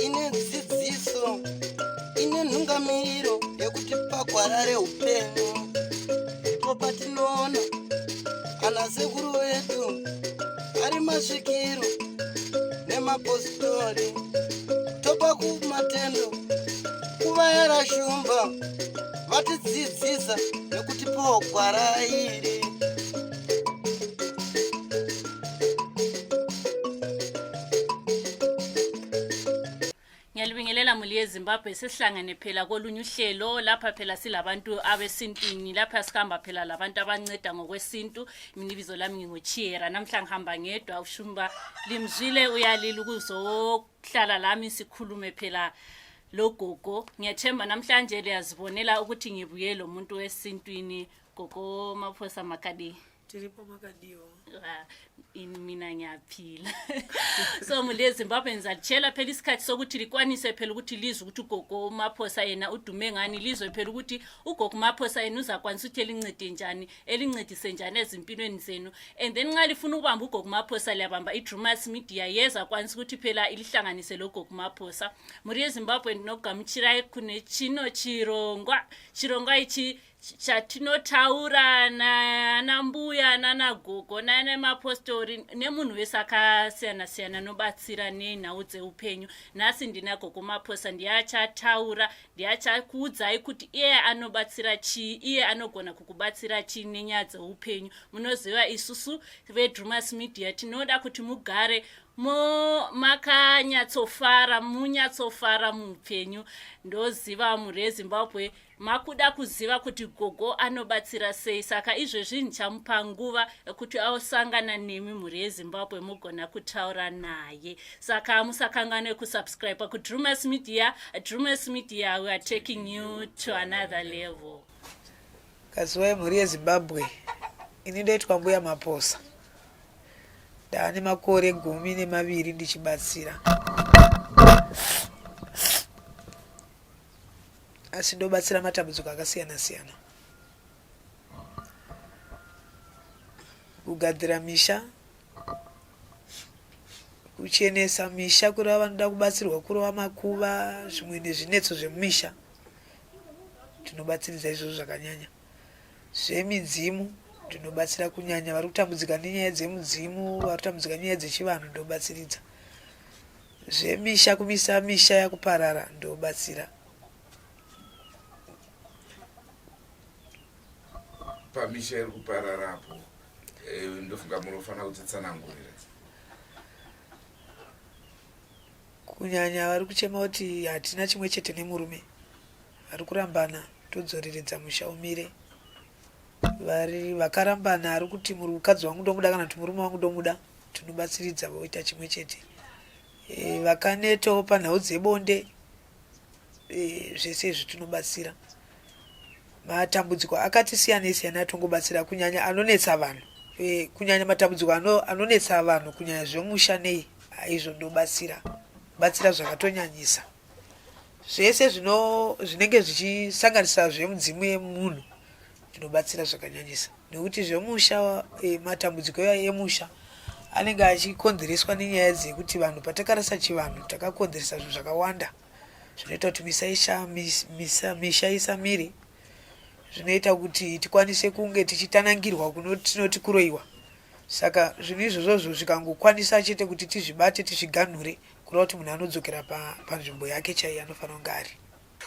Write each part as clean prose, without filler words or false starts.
Ine dzidziso, ine nhungamiriro yekuti pagwara reupenyu. Ndipo patinoona ana sekuru vedu ari masvikiro nemapositori, topa kumatendo kuvayera shumba vatidzidzisa nekutipawo gwara iri. Ngiyalibingelela muli yeZimbabwe, sesihlangene phela kolunye uhlelo lapha. Phela silabantu abesintwini lapha, sihamba phela labantu abanceda ngokwesintu. Mina ibizo lami nginguChiera. Namhla ngihamba ngedwa, uShumba limzwile uyalila ukuzohlala lami sikhulume phela logogo. Ngiyathemba namhlanje liyazibonela ukuthi ngibuye lo muntu wesintwini. Gogo Maphosa, makadii? Tiripo, makadiwo? Ah, mina ngiyaphila. So muli yeZimbabwe, ngizalitshela phela isikhathi sokuthi likwanise phela ukuthi lizwe ukuthi ugogo uMaphosa yena udume ngani, lizwe phela ukuthi ugogo uMaphosa yena uzakwanisa ukuthi elincede njani, elincedise njani ezimpilweni zenu. And then nxa lifuna ukubamba ugogo uMaphosa, liyabamba iDrumas Media, yezakwanisa ukuthi phela ilihlanganise logogo uMaphosa. Mhuri yeZimbabwe, ndinogamuchirai kune chino chirongwa. Chirongwa ichi chatinotaura nana mbuya, nanagogo, nanemapostori nemunhu wese akasiyana siyana anobatsira nenhau dzeupenyu. Nhasi ndina Gogo Maphosa, ndiye achataura, ndiye achakuudzai kuti iye anobatsira chii, iye anogona kukubatsira chii nenyaya dzeupenyu. Munoziva isusu veDrumas Media tinoda kuti mugare mo makanyatsofara, munyatsofara muupenyu. Ndoziva mhuri yeZimbabwe makuda kuziva kuti gogo anobatsira sei, saka izvezvi ndichamupa nguva yekuti ausangana nemi, mhuri yeZimbabwe, mugona kutaura naye. Saka musakanganwe kusubscribe kuDrumas Media. Drumas Media, we are taking you to another level. Kaziwai mhuri yeZimbabwe, ini ndoitwa Mbuya Maposa. Ndaane makore 12 ndichibatsira, asi ndobatsira matambudziko akasiyana siyana, kugadzira misha, kuchenesa misha, kureva vanoda kubatsirwa kurova makuva, zvimwe nezvinetso zvemumisha, tinobatsiridza izvozvo zvakanyanya. Zvemidzimu ndinobatsira, kunyanya vari kutambudzika nenyaya dzemudzimu, vari kutambudzika nenyaya dzechivanhu, ndobatsiridza. Zvemisha, kumisa misha yakuparara, ndobatsira. Pamisha iri kupararapo, ndofunga munofanira kutitsanangurira. Kunyanya vari kuchema kuti hatina chimwe chete nemurume, vari kurambana, todzoreredza musha umire. Vari vakarambana, ari kuti mukadzi wangu ndomuda kana kuti murume wangu ndomuda, tinobatsiridza voita chimwe chete. Vakanetawo panhau dzebonde, zvese izvi tinobatsira. Matambudziko akati siyanei siyana atongobatsira, kunyanya anonetsa vanhu, kunyanya matambudziko anonetsa vanhu, kunyanya zvemusha nei, izvo ndobatsira batsira zvakatonyanyisa. Zvese zvinenge zvichisanganisa zvemudzimu yemunhu ndinobatsira zvakanyanyisa, nekuti zvemusha, matambudziko emusha anenge achikonzereswa nenyaya dzekuti vanhu patakarasa chivanhu takakonzeresa zvinhu zvakawanda zvinoita kuti misha isamire, zvinoita kuti tikwanise kunge tichitanangirwa kunotinoti kuroiwa. Saka zvinhu izvozvozvo zvikangokwanisa chete kuti tizvibate, tizviganhure, kureva kuti munhu anodzokera panzvimbo yake chaiyo anofanira kunge ari.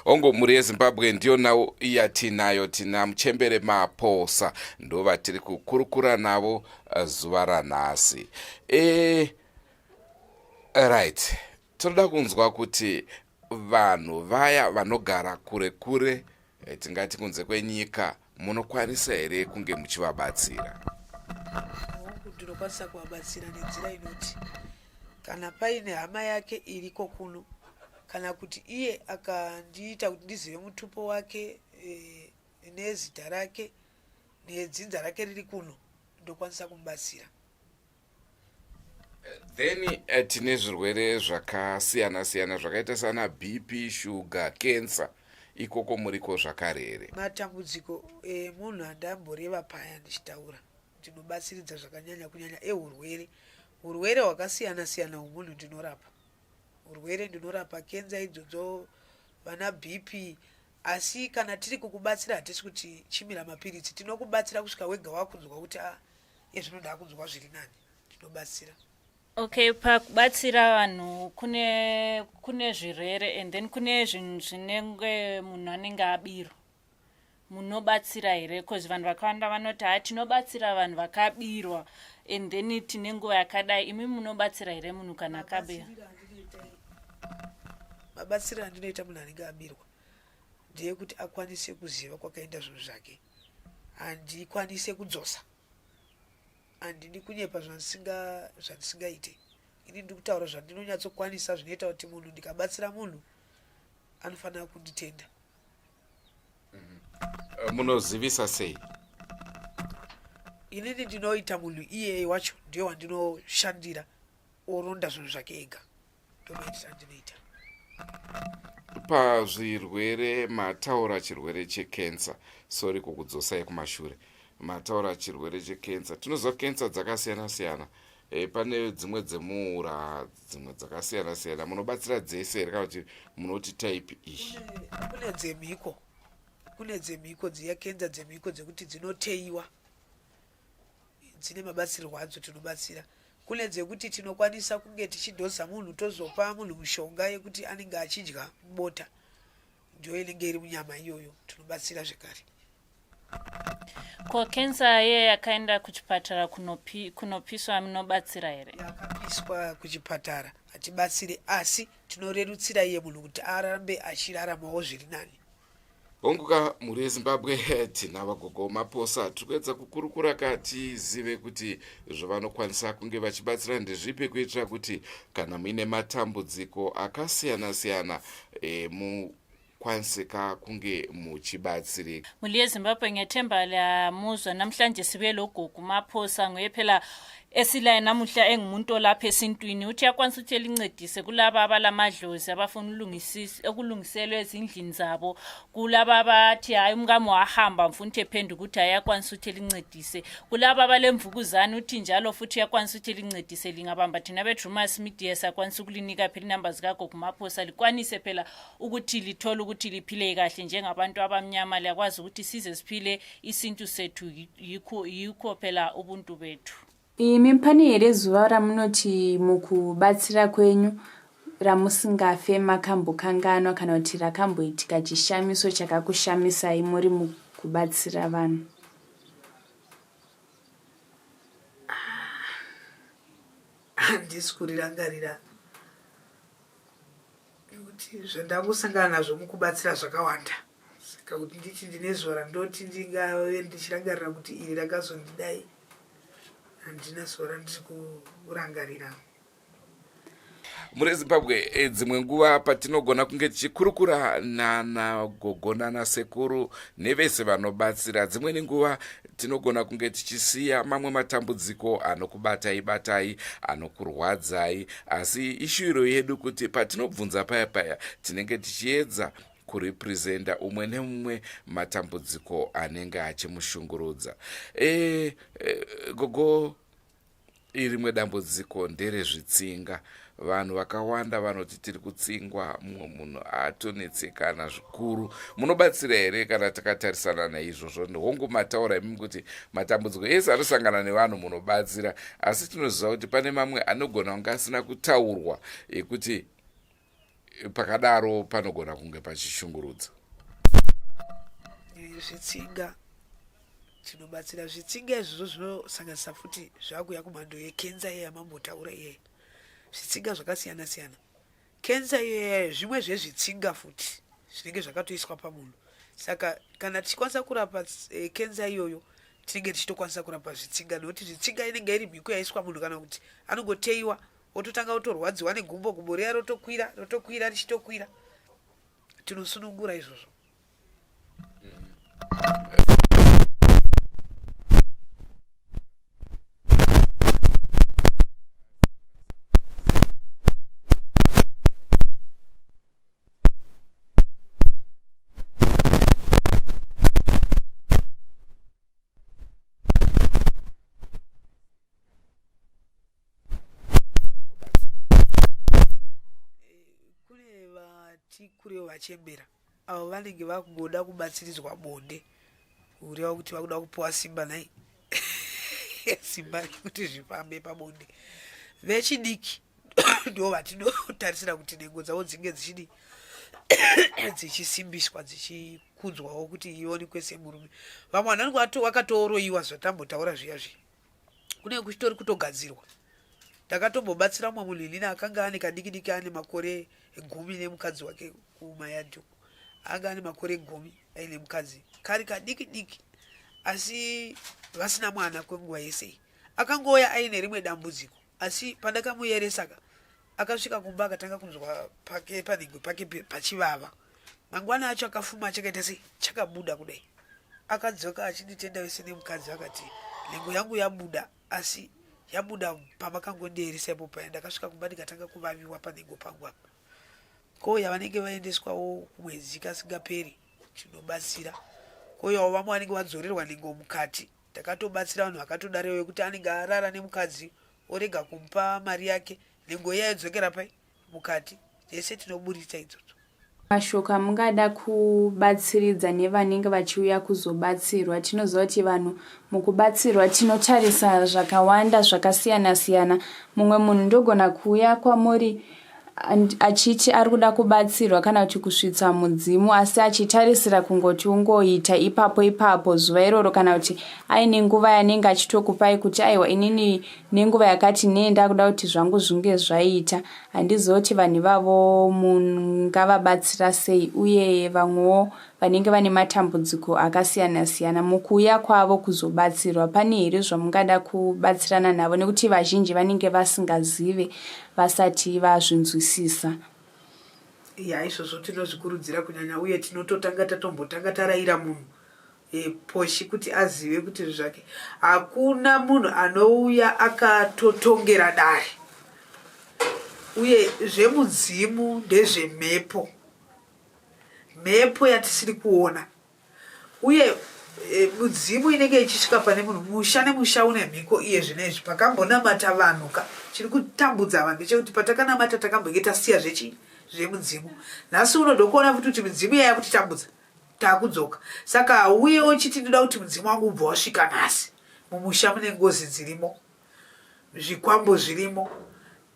Hongu, mhuri yeZimbabwe, ndiyo nhau yatinayo. Tina Muchembere Maposa, ndo vatiri kukurukura navo zuva ranhasi. Right, tinoda kunzwa kuti vanhu vaya vanogara kure kure, tingati kunze kwenyika, munokwanisa here kunge muchivabatsira? Hongu, ndinokwanisa kuvabatsira nenzira inoti kana paine hama yake iriko kuno, kana kuti iye akandiita kuti ndizive mutupo wake, nezita rake nedzinza rake riri kuno, ndokwanisa kumubatsira. Then tine zvirwere zvakasiyana siyana zvakaita sana BP, sugar, cancer. Ikoko muriko zvakare here? Matambudziko emunhu andamboreva paya ndichitaura ndinobatsiridza zvakanyanya kunyanya ehurwere. Hurwere hwakasiyana siyana hwemunhu ndinorapa. Hurwere ndinorapa kenza idzodzo vana BP asi kana tiri kukubatsira hatisi kuti chimira mapiritsi tinokubatsira kusvika wega wakunzwa kuti a ah, ezvino ndakunzwa zviri nani tinobatsira. Okay, pakubatsira vanhu kune kune zvirwere and then kune zvinhu zvinenge munhu anenge abirwa munobatsira here bcause vanhu vakawanda vanoti ha tinobatsira vanhu vakabirwa and then tine nguva yakadai imi munobatsira here munhu kana akabirwa mabatsiro andinoita munhu anenge abirwa ndeyekuti akwanise kuziva kwakaenda zvinhu zvake handikwanise kudzosa handidi kunyepa zvandisingaite ini ndiri kutaura zvandinonyatsokwanisa zvinoita kuti munhu ndikabatsira munhu anofanira kunditenda eh, munozivisa sei inini ndinoita munhu iyeye wacho ndiye wandinoshandira oronda zvinhu zvake ega ndomaitira andinoita pazvirwere mataura chirwere chekensa sori kukudzosai kumashure mataura chirwere chekensa tinoziva kensa dzakasiyana siyana e, pane dzimwe dzemuura dzimwe dzakasiyana siyana munobatsira dzese here kana kuti munoti type iyi kune dzemhiko kune dzemhiko dziya kenza dzemhiko dzekuti dzinoteiwa dzine mabatsirwo adzo tinobatsira kune dzekuti tinokwanisa kunge tichidhoza munhu tozopa munhu mushonga yekuti anenge achidya bota ndiyo inenge iri munyama iyoyo tinobatsira zvekare Ko kensa iye yakaenda kuchipatara kunopi, kunopiswa munobatsira here? Yakapiswa kuchipatara hatibatsire asi tinorerutsira iye munhu kuti arambe achiraramawo zviri nani. Hongu ka mhuri yeZimbabwe tina vagogo Maposa tiri kuedza kukurukura ka tizive kuti zvavanokwanisa kunge vachibatsira ndezvipi kuitira kuti kana muine matambudziko akasiyana siyana e, mu kwanisika kunge muchibatsirika. Mhuri yeZimbabwe ngethemba liyamuzwa namhlanje sibuye logogo uMaphosa nguye phela esilaye namuhla engumuntu olapha esintwini uthi uyakwanisa ukuthi elincedise kulaba abalamadlozi abafuna ukulungiselwa ezindlini zabo kulaba abathi hhayi umkami wahamba mfuna ukuthi ephenduka ukuthi hhayi uyakwanisa ukuthi elincedise kulaba abalemvukuzane uthi njalo futhi uyakwanisa ukuthi elincedise lingabamba thina bedrumas media siyakwanisa ukulinika phela inamba zikagogo maphosa likwanise phela ukuthi lithole ukuthi liphile kahle njengabantu abamnyama liyakwazi ukuthi size siphile isintu sethu yikho yikho phela ubuntu bethu Imi pane here zuva ramunoti mukubatsira kwenyu ramusingafe makambokanganwa kana kuti rakamboitika chishamiso chakakushamisai muri mukubatsira vanhu? Handisi kurirangarira nekuti zvandangosangana nazvo mukubatsira zvakawanda saka kuti nditi ndine zuva randoti ndingave ndichirangarira kuti iri rakazondidai handina zuva randiri kurangarira mune zimbabwe eh, dzimwe nguva patinogona kunge tichikurukura nana gogo nana sekuru nevese vanobatsira dzimweni nguva tinogona kunge tichisiya mamwe matambudziko anokubatai batai anokurwadzai asi ishuwiro yedu kuti patinobvunza paya paya tinenge tichiedza kurepresenta umwe nemumwe matambudziko anenge achimushungurudza e, e, gogo Rimwe dambudziko nderezvitsinga. Vanhu vakawanda vanoti tiri kutsingwa, mumwe munhu atonetsekana zvikuru. Munobatsira here kana takatarisana naizvozvo? Hongu, mataura imimi kuti matambudziko ese anosangana nevanhu munobatsira, asi tinoziva kuti pane mamwe anogona kunge asina kutaurwa ekuti pakadaro panogona kunge pachishungurudza. Zvitsinga tinobatsira zvitsinga izvozvo zvinosanganisa futi zvakuya kumhando yekenza iye yamambotaura iyeye zvitsinga zvakasiyana siyana kenza iyeye zvimwe zvezvitsinga futi zvinenge zvakatoiswa pamunhu saka kana tichikwanisa kurapa eh, kenza iyoyo tinenge tichitokwanisa kurapa zvitsinga nekuti zvitsinga inenge iri mhiko yaiswa munhu kana kuti anongoteiwa ototanga otorwadziwa negumbo gumbo riya rotokwira rotokwira richitokwira tinosunungura izvozvo vati kurewo vachembera avo vanenge vakungoda kubatsiridzwa bonde kureva kuti vakuda kupiwa simba nhai simba rekuti zvifambe pabonde vechidiki ndo vatinotarisira kuti nhengo dzavo dzinge dzichidi dzichisimbiswa dzichikudzwawo kuti ionekwe semurume vamwe vanhu vanenge vakatooroyiwa zvatambotaura zviya zviya kunenge kuchitori kutogadzirwa ndakatombobatsira mumwe munhu inini akanga ane kadiki diki ane makore gumi nemukadzi wake kumayadhi uko anga ane makore gumi aine mukadzi kari kadiki diki asi vasina mwana kwenguva yese iyi akangouya aine rimwe dambudziko asi pandakamuyeresa ka akasvika kumba akatanga kunzwa pake panenge pake pachivava mangwana acho akafuma chakaita sei chakabuda kudai akadzoka achinditenda vese nemukadzi akati nhengo yangu yabuda asi yabuda pamakangondierisa ipo paya ndakasvika kumba ndikatanga kuvaviwa panhengo pangu apa kouya vanenge vaendeswawo kumwedzi kasingaperi tinobatsira kouyawo vamwe vanenge vadzorerwa nhengo mukati Ndakatobatsira vanhu vakatodarewo yekuti anenge arara nemukadzi orega kumupa mari yake nhengo iya yodzokera pai mukati dzese tinoburitsa idzodzo. Mashoko amungada kubatsiridza nevanenge vachiuya kuzobatsirwa. Tinoziva kuti vanhu mukubatsirwa tinotarisa zvakawanda zvakasiyana siyana. Mumwe munhu ndogona kuuya kwamuri achiti ari kuda kubatsirwa kana kuti kusvitsa mudzimu asi achitarisira kungoti ungoita ipapo ipapo zuva iroro kana kuti aine nguva yanenge achitokupai kuti aiwa inini nenguva yakati nee ndakuda kuti zvangu zvinge zvaita handizivi kuti vanhu ivavo mungavabatsira sei uye vamwewo vanenge vane matambudziko akasiyana siyana mukuuya kwavo kuzobatsirwa pane here zvamungada kubatsirana navo nekuti vazhinji vanenge vasingazive vasati vazvinzwisisa ya izvozvo tinozvikurudzira kunyanya uye tinototanga tatombotanga tarayira munhu e, poshi kuti azive kuti zvinhu zvake hakuna munhu anouya akatotongera dare uye zvemudzimu ndezvemhepo mhepo yatisiri kuona uye e, mudzimu inenge ichisvika pane munhu musha nemusha une mhiko iye zvino izvi pakambonamata vanhu ka chiri kutambudza vanhu ndechekuti patakanamata takambonge tasiya zvechi zvemudzimu nhasi uno ndokuona futi kuti midzimu yaya kutitambudza takudzoka saka hauye ochiti ndoda kuti mudzimu wangu ubva wasvika nhasi mumusha mune ngozi dzirimo zvikwambo zvirimo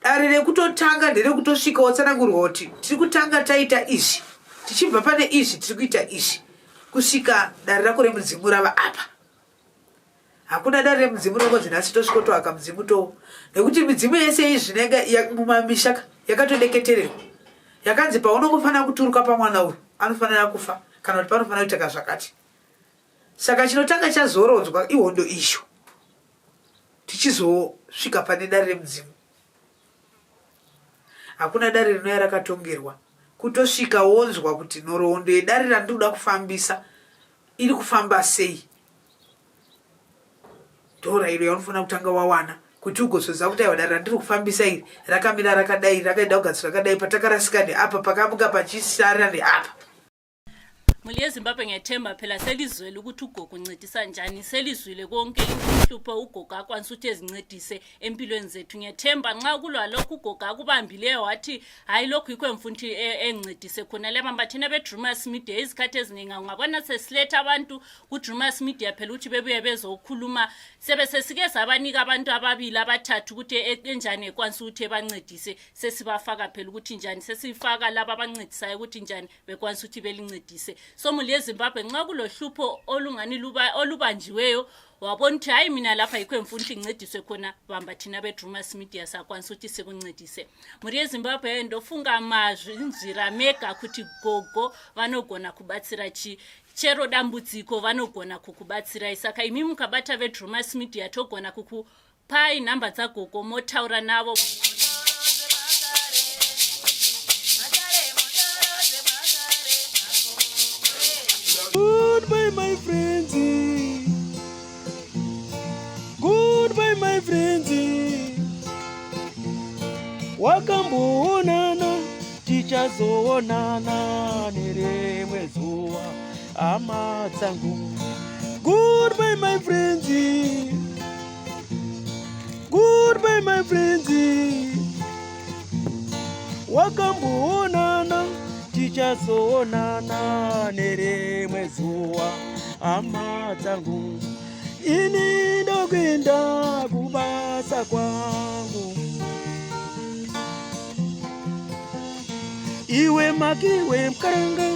Dare rekutotanga nderekutosvika wotsanangurwa kuti tiri kutanga taita izvi, tichibva pane izvi tiri kuita izvi kusvika dare rako remudzimu rava apa. Hakuna dare remudzimu rinongonzi nhasi tosvikotohaka mudzimu to nekuti midzimu yese iyi zvinenge mumamisha yakatodeketererwa yakanzi paunongofanira kuturuka pamwana uyu anofanira kufa kana kuti panofanira kuitaka zvakati. Saka chinotanga chazorodzwa ihondo iyo. tichizosvika pane dare remudzimu hakuna dare rinouya rakatongerwa kutosvika wonzwa kuti nhoroondo yedare randiri kuda kufambisa iri kufamba sei ndorairo yaunofanira kutanga wawana kuti ugozoziva kuti aiwa dare randiri kufambisa iri rakamira rakadai rakaida kugadzirwa rakadai patakarasika neapa pakamuka pachisarira neapa Muli yeZimbabwe ngiyethemba phela selizwele ukuthi ugogo uncedisa njani selizwile konke inhlupho ugogo akwanisa ukuthi ezincedise empilweni zethu ngiyethemba nxa kulwa lokhu ugogo akubambileyo wathi hhayi lokhu yikho engifuna ukuthi e, engincedise khona leba mba thina bedrumas media izikhathi eziningi ungabona sesiletha abantu kudrumas media phela ukuthi bebuye bezokhuluma sebe sesike sabanika abantu ababili abathathu ukuthi e, enjani ekwanisa ukuthi ebancedise sesibafaka phela ukuthi njani sesifaka laba abancedisayo ukuthi njani bekwanisa ukuthi belincedise so muli yezimbabwe nxa kulohlupho olungani olubanjiweyo wabona ukuthi hayi mina lapha yikho engifuna ukuthi ngincediswe khona bamba thina bedrumas media sakwanisa ukuthi sikuncedise mhuri yezimbabwe ndofunga mazvinzwira mega kuti gogo vanogona kubatsira chi chero dambudziko vanogona kukubatsirai saka imi mukabata vedrumas media togona kuku Pai nhamba dzagogo motaura navo. Goodbye my friends. Goodbye my friends. Wakamboonana tichazoonana nerimwe zuva hama dzangu. Goodbye my friends. Goodbye my friends. Wakamboonana. Tichazoonana nerimwe zuva, hama dzangu. Ini ndokuenda kubasa kwangu. Iwe makiwe mukaranga.